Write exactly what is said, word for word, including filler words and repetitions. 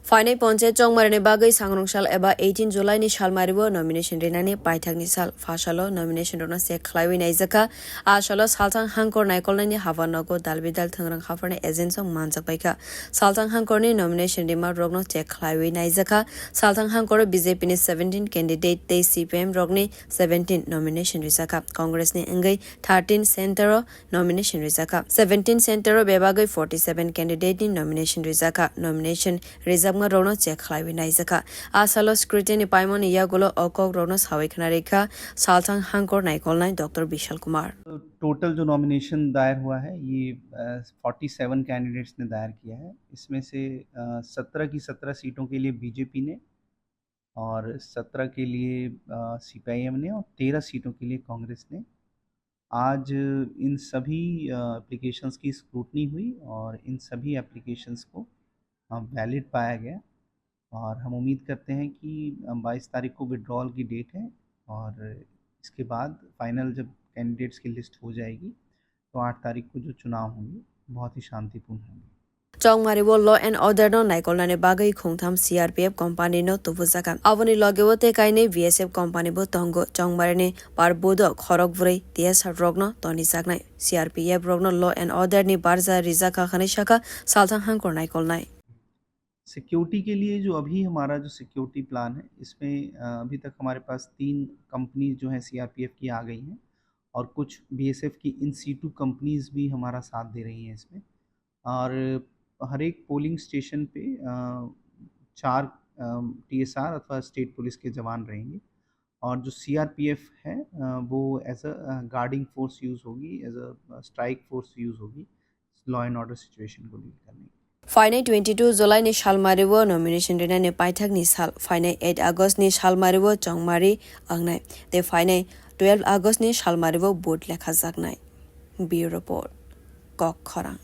Phainai ponchayat chongmarini bagwi sangrong sal eba eighteen July ni salmario nomination rinani paithakni sal. Phasalo nomination rokno check khlaiwi naijakha. A salo salthang hangkor naikolnaini haba nogo dalbidal thwngrwng hapharni agent rok manjak baikha. Salthang hangkorni nomination rima rokno check khlaiwi naijakha. Salthang hangkoro B J P ni seventeen candidate tei C P I M rokni seventeen nomination rijakha. Congress ni wngwi thirteen center o nomination rijakha. Seventeen center o bebagwi forty seven candidate ni nomination rijakha. Nomination rijakma rokno check khlaiwi naijakha. A salo scrutiny paimani yagulo o kok rokno sawi khna rikha salthang hangkor naikolnai Doctor Bishal Kumar. Total जो नॉमिनेशन दायर हुआ है, ये forty seven candidates ने दायर किया है। इसमें से सत्रह की सत्रह सीटों के लिए बीजेपी ने और सत्रह के लिए सीपीआईएम ने और तेरह सीटों के लिए कांग्रेस ने। आज इन सभी एप्लीकेशंस की स्क्रूटनी हुई और इन सभी एप्लीकेशंस को वैलिड पाया गया। और हम उम्मीद करते हैं कि बाईस तारीख को विड्रॉल की डेट है और इसके बाद फाइनल जब कैंडिडेट्स की लिस्ट हो जाएगी, तो आठ तारीख को जो चुनाव होंगे, बहुत ही शांतिपूर्ण होंगे। Chongmari o law and order no naikolnani bagwi khungtham C R P F company no tubujakha. Aboni loge o tei kainwi B S F company bo tongo. Chongmari ni par budo khorok bwrwi T S R rokno tonijaknai. C R P F rokno law and order ni barja rijakha hwnwi sakha salthang hangkor naikolnai. Security के लिए जो अभी हमारा जो security plan है, इसमें अभी तक हमारे पास तीन कंपनी जो है सीआरपीएफ की आ गई हैं और कुछ बीएसएफ की इन सीटू कंपनीज भी हमारा साथ दे रही हैं इसमें। और हर एक पोलिंग स्टेशन पे चार टीएसआर अथवा स्टेट पुलिस के जवान रहेंगे और जो सीआरपीएफ है वो as a guarding force use होगी, as a strike force use होगी लॉ एंड ऑर्डर सिचुएशन को डील करने के लिए। Phainai twenty two July ni salmario nomination rinani paithakni sal, phainai eight August ni salmario chongmari wngnai, tei phainai twelve August ni salmario vote lekhajaknai. Bureau Report, Kokkhorang.